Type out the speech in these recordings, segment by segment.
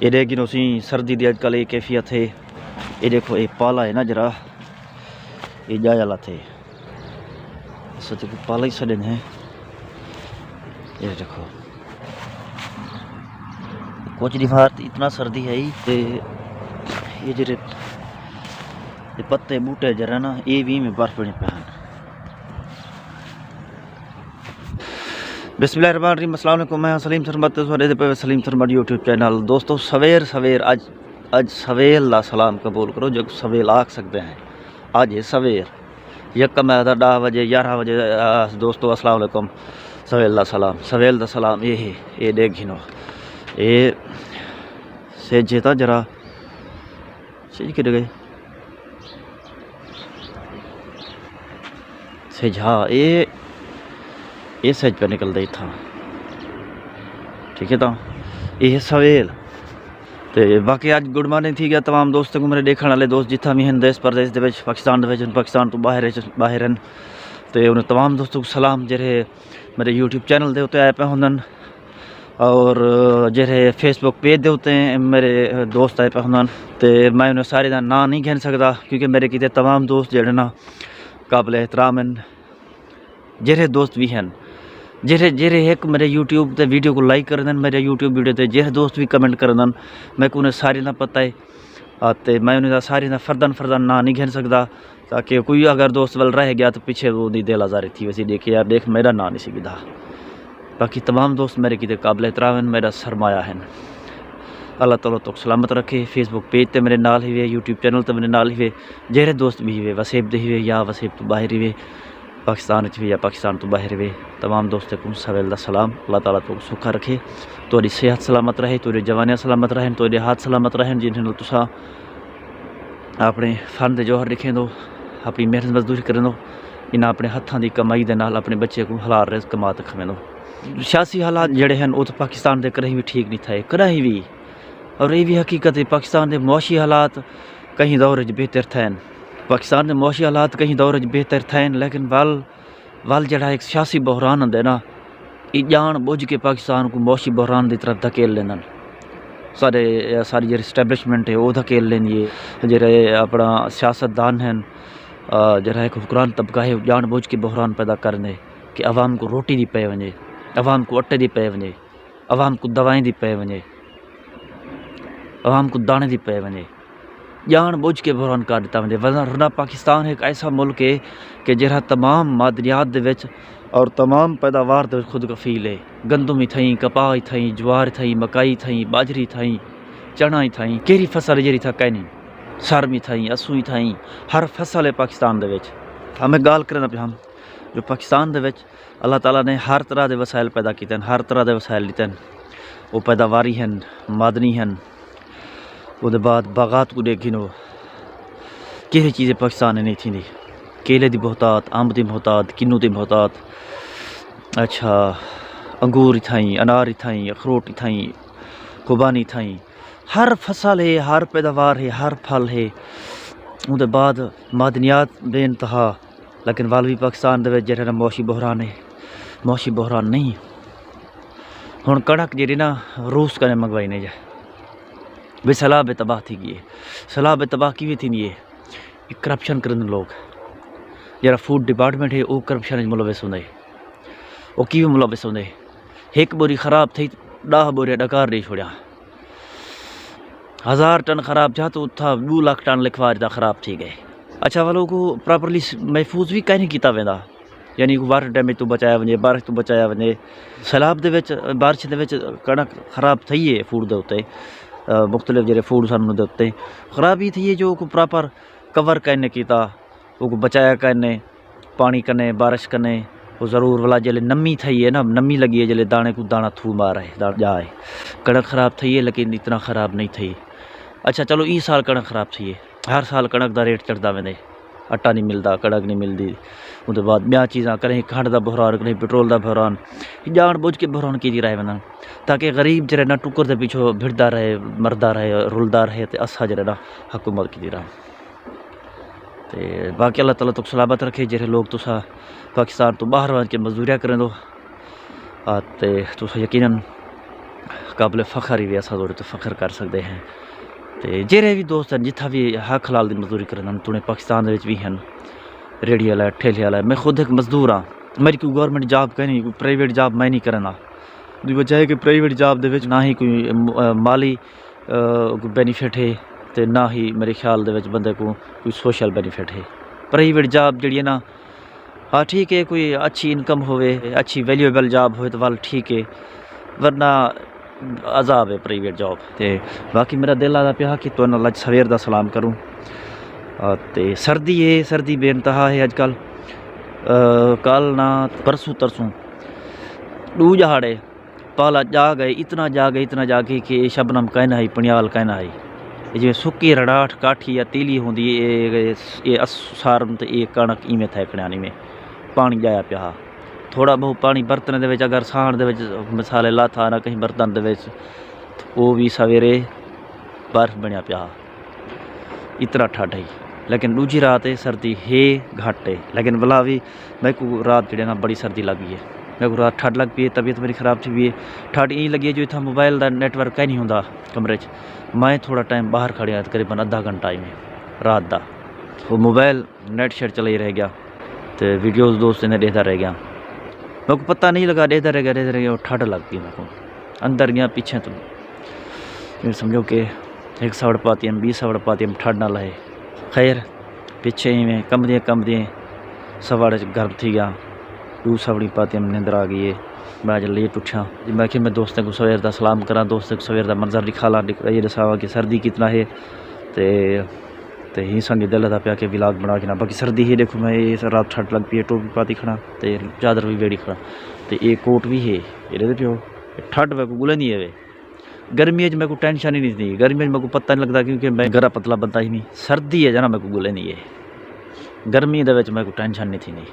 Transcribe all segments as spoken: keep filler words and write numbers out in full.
ایݙے گھنو سی سردی دی اڄ کل اے کیفیت ہے۔ اے ݙیکھو، اے پالا ہے نا جرا، اے ڄایا لاتھے۔ اساں تے پالا ہی سݙن ہے۔ اے ݙیکھو، کچھ ݙینہہ تے اتنا سردی ہے ہی تے اے جڑے اے پتے ٻوٹے جرا نا، اے وی میں برف بݨے پئے ہن۔ بسم اللہ الرحمن الرحیم۔ السلام علیکم، میں ہاں سلیم سرمد تے تساں ݙیہدے پئے سلیم سرمد یوٹیوب چینل۔ دوستو، سویر سویر اڄ، اڄ سویل دا سلام قبول کرو، جیکوں سویل آکھ سڳدے ہیں۔ اڄ ہے سویر، یکم ہے تاں ݙاہ وڄے، یارہاں وڄے۔ آ، دوستو، السلام علیکم، سویل دا سلام، سویل دا سلام۔ اے ہے، اے ݙیکھ گھنو، اے سجھ ہے تاں جرا سجھ کݙ ڳئے؟ سجھ، ہا، اے، اے سجھ پیا نکلدا اتھاں۔ ٹھیک ہے، تاں اے ہے سویل۔ تے باقی اڄ گڈ مارننگ تھی ڳیا تمام دوستاں کوں، میرے ݙیکھݨ والے دوست جتھاں وی ہن، دیس پردیس دے وچ، پاکستان دے وچ ہن، پاکستان توں ٻاہر ہن، ٻاہر ہن۔ تے انہیں تمام دوستاں کوں سلام، جیڑھے میرے یوٹیوب چینل دے اتے آئے پئے ہوندن، اور جیڑھے فیس بک پیج دے اتے میرے دوست آئے پئے ہوندن، تے میں انہیں سارے دا ناں نہیں گھن سڳدا، کیونکہ میرے کیتے تمام دوست جیڑھے نا قابل احترام ہن۔ جیڑھے دوست وی ہن، جیڑھے، جیڑھے ہک میرے یوٹیوب تے ویڈیو کوں لائک کریندن، میرے یوٹیوب ویڈیو تے جیڑھے دوست وی کمنٹ کریندن، میکوں انہیں سارے دا پتہ ہے۔ آ، تے میں انہیں دا سارے دا فرداً فرداً ناں نہیں گھن سڳدا، تاکہ کوئی اگر دوست ول رہ ڳیا تو پچھے اوندی دل آزاری تھی ویسی، ݙیکھ یار، ݙیکھ میرا ناں نہیں سی گھدا۔ باقی تمام دوست میرے کیتے قابل احترام ہن، میرا سرمایہ ہن۔ اللہ تعالیٰ تہاکوں سلامت رکھے۔ فیس بک پیج تے میرے نال ہیوے، یوٹیوب چینل تے میرے نال ہیوے، جیڑھے دوست وی ہیوے، وسیب دے ہیوے یا وسیب توں ٻاہر ہیوے، پاکستان وچ ہیوے یا پاکستان توں ٻاہر ہیوے، تمام دوستاں کوں سویل دا سلام۔ اللہ تعالیٰ تہاکوں سکھا رکھے، تہاݙی صحت سلامت رہے، تہاݙے جوانیاں سلامت رہن، تہاݙے ہتھ سلامت رہن، جنہیں نال تساں اپݨے فن دے جوہر ݙکھیندو، اپݨی محنت مزدوری کریندو، انہاں اپݨے ہتھاں دی کمائی دے نال اپݨے ٻچے کوں حلال رزق کما تے کھویندو۔ سیاسی حالات جیڑھے ہن، او تاں پاکستان دے کݙاہیں وی ٹھیک نہیں تھئے، کݙاہیں وی۔ اور اے وی حقیقت ہے، پاکستان دے معاشی حالات کہیں دور وچ بہتر تھئن۔ پاکستان دے معاشی حالات کہیں دور وچ بہتر تھئن، لیکن ول، ول جیڑھا ہک سیاسی بحران ہوندے نا، اے ڄاݨ ٻجھ کے پاکستان کوں معاشی بحران دی طرف دھکیل ݙیندن۔ سارے، ساری جیڑھی اسٹیبلشمنٹ ہے، او دھکیل ݙیندی ہے۔ جیڑھے اپݨا سیاست دان ہن، آ، جیڑھا ہک حکمران طبقہ ہے، او ڄاݨ ٻجھ کے بحران پیدا کریندے کہ عوام کوں روٹی دی پئے ونڄے، عوام کوں اٹے دی پئے ونڄے، عوام کوں دوائیں دی پئے ونڄے، عوام کوں داݨے دی پئے ونڄے، ڄاݨ ٻجھ کے بحران کر ݙتا ویندے۔ ورنہ پاکستان ہک ایسا ملک ہے کہ جیڑھا تمام معدنیات دے وچ اور تمام پیداوار دے وچ خود کفیل ہے۔ گندم ہی تھئیں، کپاہ ہی تھئیں، جوار ہی تھئیں، مکائی تھئیں، ٻاجھری تھئیں، چݨا ہی تھئیں، کیڑھی فصل ہے جیڑھی اتھاں کائنی؟ سرم ہی تھئیں، اسوں ہی تھئیں، ہر فصل ہے پاکستان دے وچ۔ ہاں، میں ڳالھ کریندا پیا ہم جو پاکستان دے وچ اللہ تعالیٰ نے ہر طرح دے وسائل پیدا کیتے ہن، ہر طرح دے وسائل ݙتے ہن۔ او پیداواری ہن، معدنی ہن۔ اودے بعد باغات کوں ݙیکھ گھنو، کیڑھی چیز پاکستان اچ نہیں تھیندی؟ کیلے دی بہتات، امب دی بہتات، کنوں دی بہتات، اچھا، انگور اتھائیں، انار اتھائیں، اخروٹ اتھائیں، خوبانی اتھائیں۔ ہر فصل ہے، ہر پیداوار ہے، ہر پھل ہے۔ اودے بعد معدنیات بے انتہا۔ لیکن ول وی پاکستان دے وچ جیڑھا نا معاشی بحران ہے، معاشی بحران نہیں۔ ہݨ کݨک جیڑھی نا روس کنے منگوائی نے جائے، وی سیلاب تباہ تھی ڳئی ہے۔ سیلاب تباہ کیویں تھیندی ہے؟ اے کرپشن کریندے لوک۔ جیڑھا فوڈ ڈپارٹمنٹ ہے، او کرپشن وچ ملوث ہوندا ہے۔ او کیویں ملوث ہوندے؟ ہک ٻوری خراب تھئی، ݙاہ ٻوریاں ݙکار ݙے چھوڑیاں۔ ہزار ٹن خراب تھیا، تو اتھاں ݙو لکھ ٹن لکھوا ݙتا خراب تھی ڳئے۔ اچھا، ول اوکوں پراپرلی محفوظ وی کائنی کیتا ویندا، یعنی اوکوں وارٹر ڈیمیج توں بچایا ونڄے، بارش توں بچایا ونڄے۔ سیلاب دے وچ، بارش دے وچ کݨک خراب تھئی ہے فوڈ دے اتے، آ، مختلف جیڑھے فوڈ سن انہاں دے اتے خرابی تھئی ہے، جو اوکوں پراپر کور کائنی کیتا۔ اوکوں بچایا کنے، پاݨی کنے، بارش کنے۔ او ضرور ولا جیلے نمی تھئی ہے نا، نمی لڳی ہے جیلے، داݨے کوں داݨا تھو مار ہے، داݨا ڄا ہے۔ کݨک خراب تھئی ہے لیکن اتنا خراب نہیں تھئی۔ اچھا چلو، ایں سال کݨک خراب تھئی ہے، ہر سال کݨک دا ریٹ چڑھدا ویندے، اٹا نہیں ملدا، کݨک نہیں ملدی۔ اوندے بعد ٻیاں چیزاں، کݙاہیں کھنڈ دا بحران، کݙاہیں پٹرول دا بحران، ڄاݨ ٻجھ کے بحران کیتی رہے ویندن، تاکہ غریب جیڑھا نا ٹکر دے پچھوں بھڑدا رہے، مردا رہے، رلدا رہے تے اساں جیڑھا نا حکومت کیتی رہے۔ تے باقی اللہ تعالیٰ تہاکوں سلامت رکھے۔ جیڑھے لوگ تساں پاکستان توں ٻاہر ونڄ کے مزدوریاں کریندو، آ، تے تساں یقیناً قابل فخر ہی وے، اساں تہاݙے تے فخر کر سڳدے ہیں۔ تے جیڑھے وی دوست ہن، جتھاں وی حق حلال دی مزدوری کریندن، تہاݙے پاکستان دے وچ وی ہن، ریڑھی والا، ٹھیلے والا۔ میں خود ہک مزدور ہاں، میݙی کوئی گورنمنٹ جاب کائنی، کوئی پرائیویٹ جاب میں نہیں کریندا۔ دی وجہ ہے کہ پرائیویٹ جاب دے وچ نہ ہی کوئی م-، آ، مالی، آ، کوئی بینیفٹ ہے، تے نہ ہی میرے خیال دے وچ بندے کوں کوئی سوشل بینیفٹ ہے۔ پرائیویٹ جاب جیڑھی ہے نا، ہاں ٹھیک ہے، کوئی اچھی انکم ہووے، اچھی ویلیوبل جاب ہووے تو ول ٹھیک ہے، ورنہ عذاب ہے پرائیویٹ جاب۔ تے باقی میرا دل آہدا پیا کہ تہاݙے نال اڄ سویر دا سلام کروں۔ آ، تے سردی ہے، سردی بے انتہا ہے اڄ کل۔ آ، کل نہ، پرسوں ترسوں ݙو ڄہاڑے پالا ڄاڳ ڳئے، اتنا ڄاڳ ڳئے، اتنا ڄاڳ ڳئے کہ اے شبنم کائنا ہئی، پݨیال کائنا ہئی۔ اے جیویں سکی رڑاٹھ کاٹھی یا تیلی ہوندی ہے، اے، اے، اے اس سارن تے اے کݨک ایویں تھئے کھڑیاں، ایویں پاݨی ڄایا پیا ہا۔ تھوڑا ٻہوں پاݨی برتن دے وچ، اگر ساہݨ دے وچ مثالے لاتھا نہ کہیں برتن دے وچ، او وی سویرے برف بݨیا پیا ہا۔ اتنا ٹھڈ ہئی، لیکن ݙوجھی رات ہے، سردی ہے گھٹ ہے، لیکن ولا وی میکوں رات جیڑھے نا بڑی سردی لڳ ڳئی ہے۔ میکوں رات ٹھڈ لڳ پئی ہے، طبیعت میری خراب تھی پئی ہے۔ ٹھڈ ایں لڳی ہے جو اتھاں موبائل دا نیٹ ورک کائنی ہوندا کمرے اچ۔ میں تھوڑا ٹائم ٻاہر کھڑیا، تقریباً ادھا گھنٹہ ایویں رات دا۔ او موبائل نیٹ شیٹ چلائی رہ ڳیا تے ویڈیوز دوستیں دے ݙیہدا رہ ڳیا۔ میکوں پتہ نہیں لڳا، ݙیہدا رہ ڳیا، ݙیہدا رہ ڳیا، او ٹھڈ لڳ پئی میکوں۔ اندر ڳیا پچھے توں، ایویں سمجھو کہ ہک سوڑ پاتیم، ٻی سوڑ پاتیم، ٹھڈ نہ لہے۔ خیر، پچھے ایویں کمدیں کمدیں سوڑ اچ گرم تھی ڳیا، ݙو سوڑی پاتیم، نندر آ ڳئی ہے۔ میں اڄ لیٹ اٹھیا۔ جی میں کہ میں دوستیں کوں سویر دا سلام کراں، دوستیں کوں سویر دا منظر ݙکھالاں، ݙکھ-، اے ݙساواں کہ سردی کتنا ہے۔ تے، تے ہی سنگے دل آہدا پیا کہ ولاگ بݨا کے نا، باقی سردی ہے، ݙیکھو میں اے رات ٹھڈ لڳ پئی ہے، ٹوپی پاتی کھڑا تے چادر وی ویڑھی کھڑا تے اے کوٹ وی ہے، اے ݙیہدے پیو، ٹھڈ میکوں ڳلیندی ہے وے۔ گرمی اچ میکوں ٹینشن ہی نہیں تھی، گرمی اچ میکوں پتہ نہیں لڳدا کیونکہ میں گرا پتلا بندہ ہی نہیں۔ سردی ہے جنا میکوں ڳلیندی ہے، گرمی دے وچ میکوں ٹینشن نہیں تھیندی۔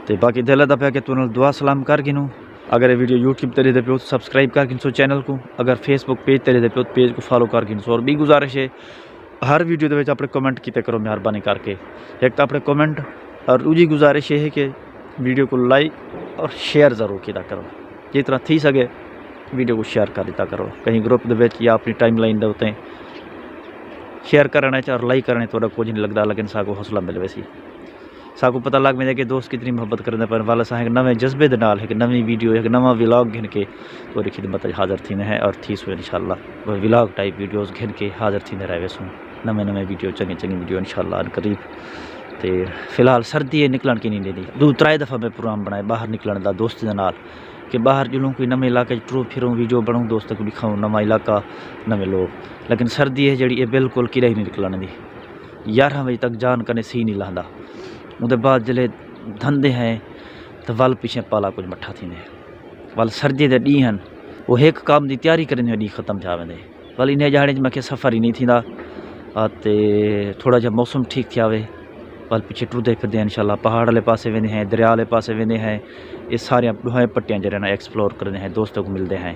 تے باقی دل آہدا پیا کہ تہاݙے نال دعا سلام کر گھنوں۔ اگر اے ویڈیو یوٹیوب تے ݙیہدے پیو تو سبسکرائب کر گھنسو چینل کوں، اگر فیس بک پیج تے ݙیہدے پیو تو پیج کوں فالو کر گھنسو۔ اور ٻئی گزارش ہے، ہر ویڈیو دے وچ اپݨے کمنٹ کیتے کرو مہربانی کر کے۔ ہک تاں اپݨے کمنٹ، اور ݙوجھی گزارش یہ ہے کہ ویڈیو کوں لائک اور شیئر ضرور کیتا کرو، جتنا تھی سڳے ویڈیو کوں شیئر کر ݙتا کرو کہیں گروپ دے وچ یا اپݨی ٹائم لائن دے اتے۔ شیئر کرݨ اچ اور لائک کرݨ اچ تہاݙا کجھ نہیں لڳدا، لیکن ساکوں حوصلہ مل ویسی۔ ساکوں پتہ لڳ ویندے کہ دوست کتنی محبت کریندے پئن۔ ول اساں ہک نویں جذبے دے نال ہک نویں ویڈیو، ہک نواں ولاگ گھن کے تہاݙی خدمت اچ حاضر تھیندے ہیں اور تھیسوں انشاءاللہ۔ ولاگ ٹائپ ویڈیوز گھن کے حاضر تھیندے رہ ویسوں۔ نویں نویں ویڈیو، چنڳی چنڳی ویڈیو انشاءاللہ عنقریب۔ تے فی الحال سردی ہے، نکلݨ کینی ݙیندی۔ ݙو ترائے دفعہ میں پروگرام بݨائے ٻاہر نکلݨ دا دوستیں دے نال، کہ ٻاہر ڄلوں، کوئی نویں علاقے اچ ٹروں پھروں، ویڈیو بݨاؤں، دوستیں کوں ݙکھاؤں نواں علاقہ، نویں لوگ۔ لیکن سردی ہے جیڑھی، اے بالکل کݙاہیں نہیں نکلݨ ݙیندی۔ یارہاں وڄے تک جان کنے سہی نہیں لہندا۔ اوندے بعد جلے دھندے ہیں تاں ول پچھے پالا کجھ مٹھا تھیندے۔ ول سردی دے ݙینہہ ہن، او ہک کم دی تیاری کریندے ہوئے ݙینہہ ختم تھیا ویندے۔ ول انہیں ڄہاڑیں اچ میکوں سفر ہی نہیں تھیندا۔ آ، تے تھوڑا جہا موسم ٹھیک تھیا وے، ول پچھے ٹردے پھردے ہیں انشاءاللہ، پہاڑ والے پاسے ویندے ہیں، دریا والے پاسے ویندے ہیں، اے ساریاں ݙوہیں پٹیاں جیڑھے نا ایکسپلور کریندے ہیں، دوستاں کوں ملدے ہیں۔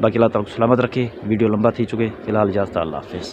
باقی اللہ تعالیٰ کوں سلامت رکھے، ویڈیو لمبا تھی چکے، فی الحال اجازت، اللہ حافظ۔